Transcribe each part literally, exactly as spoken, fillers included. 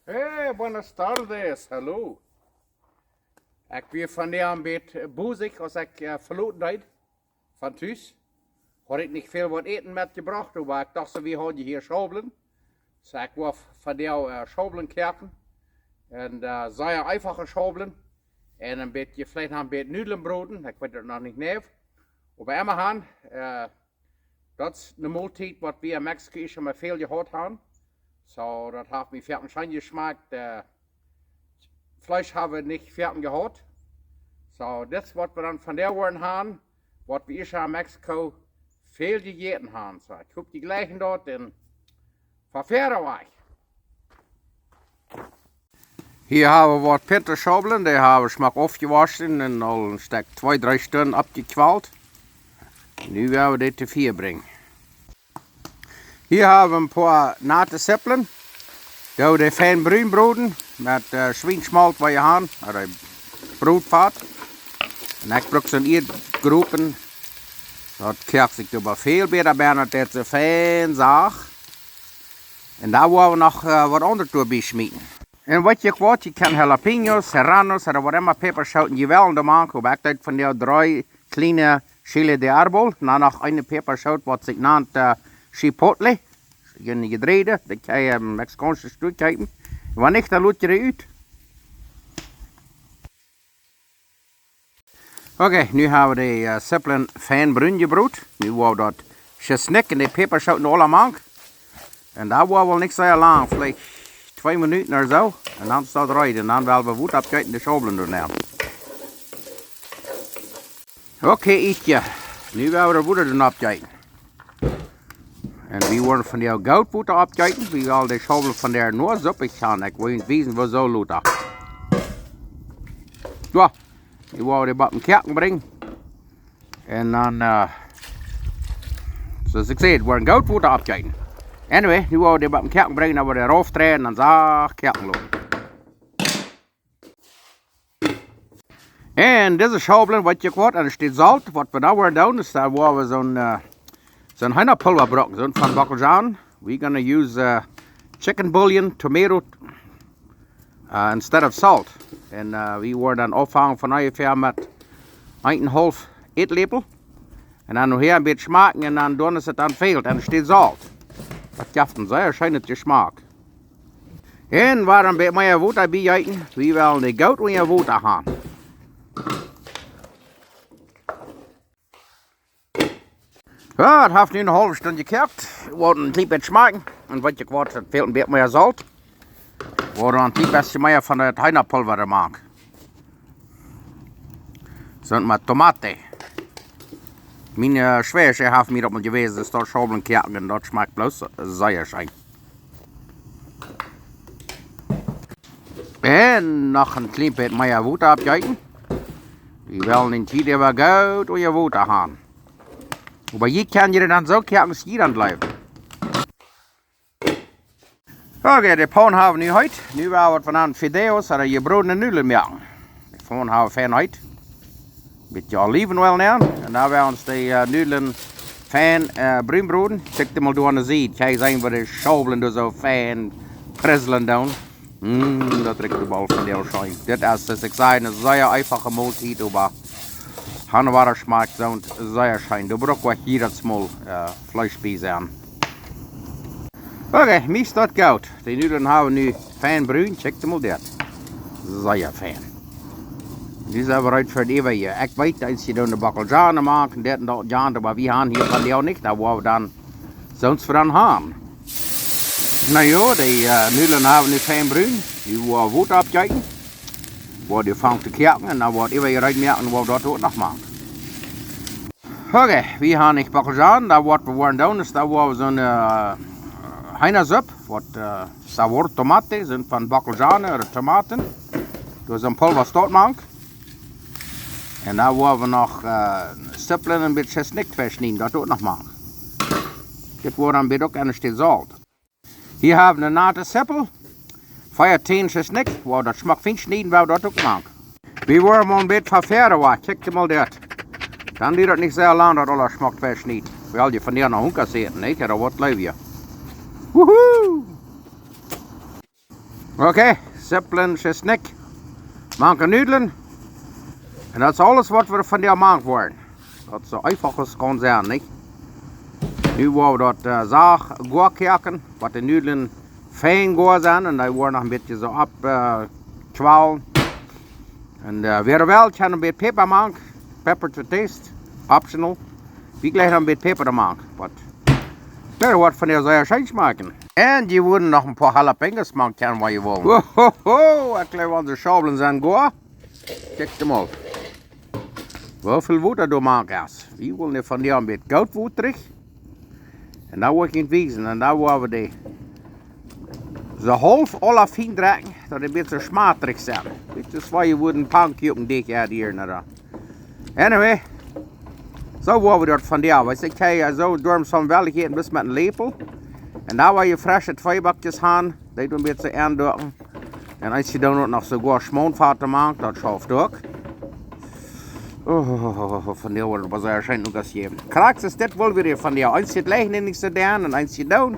Hey, buenas tardes, hallo. Ekj wia vondoag een bät busy aus ekj eh, veloten deed von Tus. Haud ekj nich väl waut Äten metjebrocht, oba ekj docht soo, wie hauden hia Schaublen. Soo ekj wull vondoag eh, Schaublen koaken. Un eh, sea eefache Schaublen. Un een bät, veleicht noch een bät Nudlen broden. Ekj weet daut noch nich nau. Oba emmahan, eh, daut es eene Moltiet waut wie en Mexiko ieescht emol väl jehaut haben. Soo, daut haft mie foaken scheen jeschmakt. Eh, Fleesch haben wie nich foaken jehaut. Soo, dit es waut wie dan vondoag woaren haben, waut wie ieescht en Mexiko väl jejäten haben. Soo, ekj hop, jie jlikjen daut un von wieda wajch. Hia haben wie waut Pinto Schaublen, dee haben wie schmock aufjewoschen un aul een Stekj twee, dree Stunden oppjekwalt. Nu woa wie dee to Fia brinjen. Hia haben wie een poa nate Sipplen. Doo dee fein brun broden met eh, Schwienschmolt, waut jie haben, ooda Brotfat. Un ekj bruck soon Ieedgropen. Daut koakt sikj oba väl bäta bie, daut daut soo fein sach. Un doa woa wie noch eh, waut aundret doabie schmieten. Un waut jie woaren, jie kjennen Jalapeños, Serranos ooda waut emma Päpaschooten jie wellen doa mank. Oba ekj deed vondoag dree kjliene Chile de Árbol. Un dan noch eene Päpaschoot waut sikj nant eh, Chipotle. June jedräajde, dee kjenn jie em Mexikaunsche Stua kjeepen. Wan nich, dan lot jie dee ut. Okay, nu haben wie dee eh, Sipplen fein brun jebrot. Nu woa wie daut Schisnikj un dee Päpaschoot aula mank. Un daut woat woll nich sea lang, veleicht twee Minuten ooda soo. Un dan es daut reed. Un dan woa wie Wota oppjeeten, de Schaublen doa nämen. Okay, Ietje. Nu woa wie daut Wota doa oppjeeten. Un wie woaren vondoag goot Wota oppjeeten. Wie wellen de Schaublen vondoag nich soo beschaufen. Ekj well junt wiesen, woo soo Wota. Soo, nu woa wie dee bie daut Koaken brinjen. Un dan, eh, soo aus ekj säd, woaren goot Wota oppjeeten. Anyway, nu woa wie dee bie daut Koaken brinjen, dan woa wie dee rauf dreien un dan sach koaken loten. Un dise Schaublen, waut jie woaren, un doa steit Solt, waut wie nu woaren doonen, es, doa woa wie soon, eh, soon Heenapulva brucken, soon von Bockeljan. We're gonna use eh, chicken bouillon, tomato, eh, instead of salt. Un eh, wie woaren dan aunfangen von onjefäa met eenenhaulf Ätläpel. Un dan noch hia een bät schmakjen un dan doonen es et dan fält. Un doa steit Solt. Daut jeft een sea scheenet Jeschmak. Un woaren een bät mea Wota biejeeten. Wie wellen dee goot unja Wota haben. Jo, daut haft nu eene haulwe Stund jekoakt. Woat een kjlien bät schmakjen. Un waut jie woaren, et fält een bät mea Solt. Woaren een kjlien bät mea von daut Heenapulva doa mank. Soont met Tomate. Mien eh, Schwäajascha haft mie daut mol jewäsen, doa Schaublen koaken un daut schmakjt bloos sea scheen. Un noch een kjlien bät mea Wota oppjeeten. Wie wellen dee Tiet äwa goot unja Wota haben. Oba jie kjennen dee dan soo koaken aus jie daut leewen. Okay, de Paun hab wie nu heet. Nu woa wie von aun Fideos ooda jebrodne Nudlen moaken. De Paun hab wie fein heet. Bät Oliwenoil nämen. Un dan woa wie ons de eh, Nudlen fein eh, brun broden. Kjikj mol doa aun de Sied. Kjikj, seenen woo de Schaublen doa soo fein krislen doonen. Mm, daut rikjt oba aul vondoag scheen. Dit es, aus ekj säd, eene sea eefache Moltiet, oba Hanewarra schmakjt soont sea scheen. Doa bruck ekj jiedatsmol eh, Fleesch bie sennen. Okay, mie es daut goot. De Nudlen hab wie nu fein brun, kjikj mol dit. Sea fein. Dee sent reed fa daut Äwent hia. Ekj weet, daut jie doa de Bockeljan mank, dit un daut, jo, oba wie haben hia vondoag nich, dan woa wie dan soont fa dan haben. Na jo, de eh, Nudlen hab wie nu fein brun. Nu woa wie Wota oppjeeten. Woa dee aunfangen to koaken un dan woa wie daut Äwent reed moaken un woa wie daut uk noch moaken. Okay, wie haben nich Bockeljan, dan waut wie woaren doonen es, dan woa wie soon eh, Heenasupp, waut eh, sabor tomate, soont von Bockeljan ooda Tomaten. Doa soon Pulva stoakj mank. Un dan woa wie noch eh, Sipplen un een bät Schisnikj tweischnieden, daut uk noch moaken. Dit woat dan bät uk aun de Städ Solt. Hia hab wie ne nate Sippel. Vea Tän Schisnikj, woa wie daut schmock fein schnieden, woa wie daut uk moaken. Wie woaren mol een bät von wieda wajch, kjikj mol dit. Dan diet daut nich sea lang, daut aules schmock tweischnieden. Wie haben hia vondoag noch Hunkas äten, nich? Ooda waut jleew jie? Wuhu! Okay, Sipplen, Tschesnikj, mank Nudlen. Un daut es aules waut wie vondoag mank woaren. Daut es soo eefach aus et kaun sennen, nich? Nu woa wie daut, äh, sach goa koaken, waut de Nudlen fein goa sent. Un dee woaren noch een bät soo opp, äh, kjwalen. Un, äh, wäa well, kaun een bät Päpa mank. Pepper to taste. Optional. Wie jlikjen een bät Päpa doamank. But daut woat vondoag sea scheen schmakjen. Un jie woaren noch een poa jalapeños mank kjennen, wan jie wellen. Woho, ekj jleew, onse Schaublen sent goa. Kjikj mol, woo väl Wota doa mank es. Wie wellen vondoag een bät goot wotrich. Un dan woa ekj junt wiesen. Un dan woa wie dee soo haulf aula fien drekjen, daut dee een bät soo schmatrich sent. Bät soo aus wan jie wudden Pannkuaken deekj, jo, hia, nä. Anyway, soo woa wie daut vondoag. Weetst, ekj hab hia soo, doaromm soo well ekj eten bloos met een Läpel. Un dan woa jie fresche Tweebackjes han, dee doonen wie soo aundoaken. Un eenje doonen uk noch soogoa Schmoonfat doamank, daut schauft uk. Oh, vondoag woat et oba sea scheen Unkas jäwen. Krakjt soo aus dit well wie vondoag. Eenje jlikjen nich soo doa, un eenje doonen.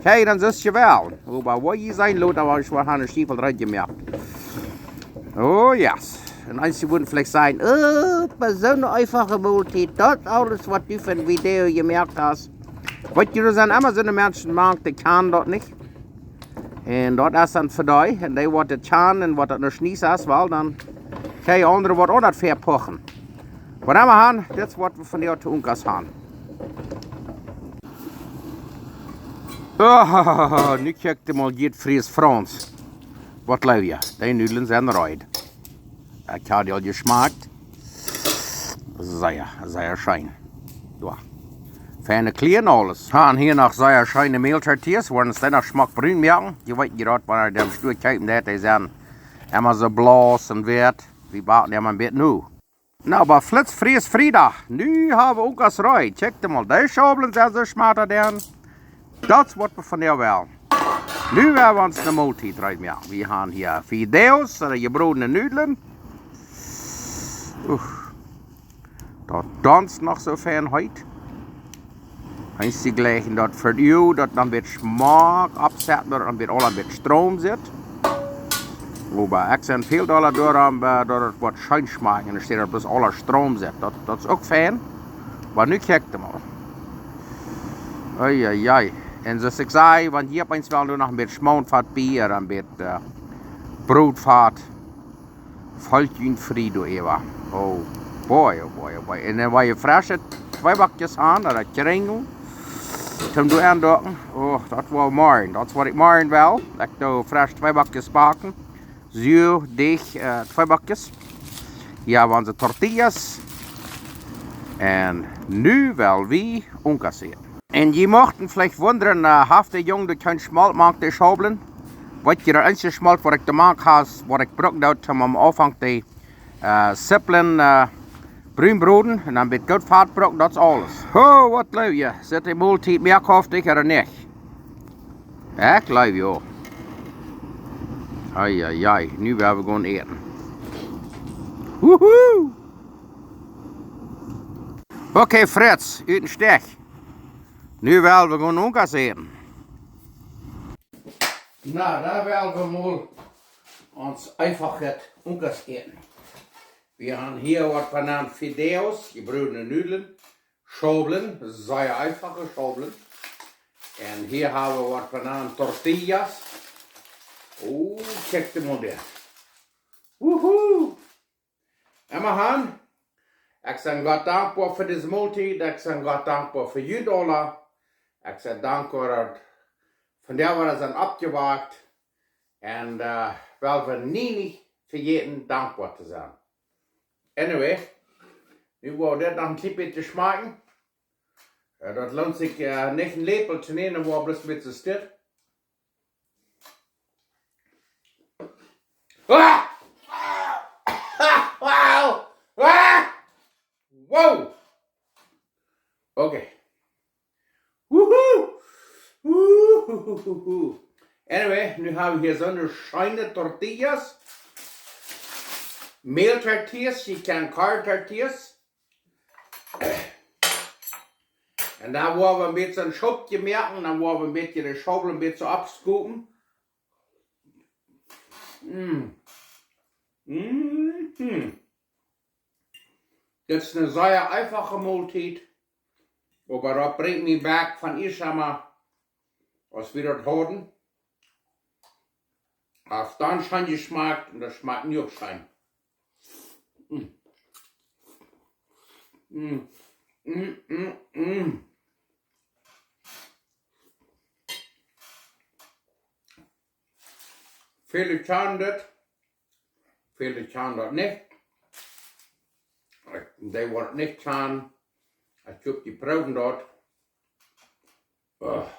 Hey, dan soo aus jie wellen. Oba woo jie sennen, lot, oba ekj woa hia een Stiefel reed jemoakt. Oh yes. Un eenje wudden veleicht sajen: "Oh, bie soone eefache Moltiet, daut aules waut du fa een Video jemoakt hast." Weetst, doa sent emma soone Menschen mank, dee kjanen daut nich. Un daut es dan fa dee. Un dee waut daut kjanen un waut daut noch nich es, well, dan kjenn jie aundre waut aundasch väapuchen. Waut emma han, dit es waut wie vondoag to Unkas han. Oh, nu kjikj mol, dit fries Frauns. Waut jleew jie? Dee Nudlen sent reed. Ekj hab dee aul jeschmakt. Sea, sea scheen. Jo. Feine Kjlieren aules. Han hia noch sea scheene Mehltortillas, woaren see noch schmock brun moaken. Jie weeten, jie daut, wan jie dee em Stua kjeepen, daut dee sent emma soo blau un wieet. Wie backen dee mau een bät nu. Nu, oba flitz, fries Friedach. Nu hab wie Unkas reed. Kjikj mol, dee Schaublen sent soo schmatrich. Daut es waut wie vondoag wellen. Nu woa wie ons ne Moltiet reed moaken. Wie han hia Fideos, äh, jebrodne Nudlen. Uff. Daut danzt noch soo fein heet. Eenje jlikjen daut fa die, daut dan een bät Schmack oppsetten, daut dan een bät, aul een bät Stroom sitt. Oba ekj sie väl dolla doaromm, äh, daut et waut scheen schmakjt un enne Städ daut bloos aula Stroom sitt. Daut, daut es uk fein. Oba nu kjikj mol. Ai, ai, ai. Un soo aus ekj säd, wan jie opp eemol wellen, doo noch een bät Schmoonfat bie, ooda een bät, äh, Brotfat. Felt junt frie doaräwa. Oh boy, oh boy, oh boy. Un dan woa jie fresche Tweebackjes han, ooda Kjrinjel. Toom doa aundoaken. Oh, daut woa wie morjen. Daut es waut ekj morjen well. Ekj doo fresche Tweebackjes backen. Soo, dee, äh, Tweebackjes. Jo, onse Tortillas. Un nu well wie Unkas äten. Un jie muchten veleicht wundren, äh, haft de Jung doa kjeen Schmolt mank de Schaublen? Weetst, daut eensje Schmolt waut ekj doa mank hab, waut ekj bruck doa, om aum Aunfank de, äh, Sipplen, äh, brun broden un dan met goot Fat brucken, daut es aules. Ho, waut jleew jie? Sitt de Moltiet mea koftig ooda nich? Ekj jleew jo. Ai, ai, ai, nu woa wie gonen äten. Wuhu! Okay, Fritz, ut dän Stekj. Nu well wie gonen Unkas äten. Na, dan well wie mol ons eefachet Unkas äten. Wie han hia waut wie nanen Fideos, jebrodne Nudlen, Schaublen, sea eefache Schaublen. Un hia hab wie waut wie nanen Tortillas. Oh, kjikj mol dit. Wuhu! Emma han, ekj sie Gott dankboa fa dise Moltiet, ekj sie Gott dankboa fa junt aula. Ekj sie dankboa daut vondoag wada sent oppjewoakt. Un, äh, well wie nie nich vejäten dankboa to sennen. Anyway, nu woa wie dit noch een kjlien bät schmakjen. Äh, daut loont sikj, äh, nich een Läpel to nämen, woa bloos met soo steit. Ah! Ah! Wow! Wow! Okay. Wuhu! Wuhuhuhu. Anyway, nu hab wie hia soone scheene Tortillas. Mehltortillas, jie kjennen Corn Tortillas. Un dan woa wie een bät een Schopje moaken, dan woa wie een bät de Schaubel een bät oppskupen. Mm. Mm. Dit es eene sea eenfache Moltiet, oba daut brinjt mie back von ieescht emol, aus wie daut hauden. Haft dan scheen jeschmakt un daut schmakt nu uk scheen. Mm. Mm. Mm, mm, mm. Väle kjanen daut, väle kjanen daut nich. Dee waut daut nich kjanen, ekj hop, dee proowen daut. Ugh.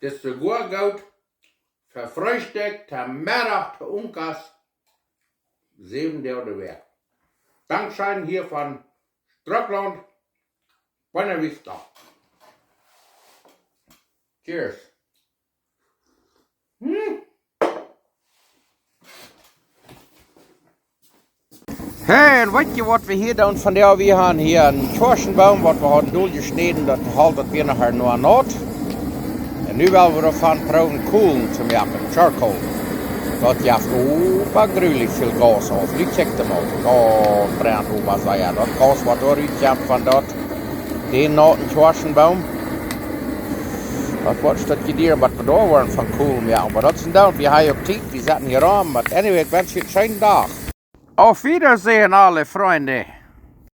Dit es soogoa goot fa Freestikj, to Meddach, to Unkas, säwen Doag de Wäakj. Dankscheen hia von Strucklaunt. Buena vista. Cheers. Hm? Hey, un weet jie waut wie hia doonen vondoag? Wie haben hia eenen Kjoaschenboom, waut wie hauden doljeschnäden, daut halt daut wia nohäa noch naut. Un nu well wie doavon proowen Kohlen to moaken, Charcoal. Daut jeft oba grulich väl Gas auf. Nu kjikj mol. Daut brent oba sea. Daut Gas waut doa rutkjemt von daut, dän nauten Kjoaschenboom. Daut woat daut Jedieren waut wie doa woaren von Kohlen moaken. Oba daut es een Dach, wie haben uk Tiet, wie setten hia rom. But anyway, ekj wensch junt eenen scheenen Dach. Auf Wiedersehen, alle Freunde.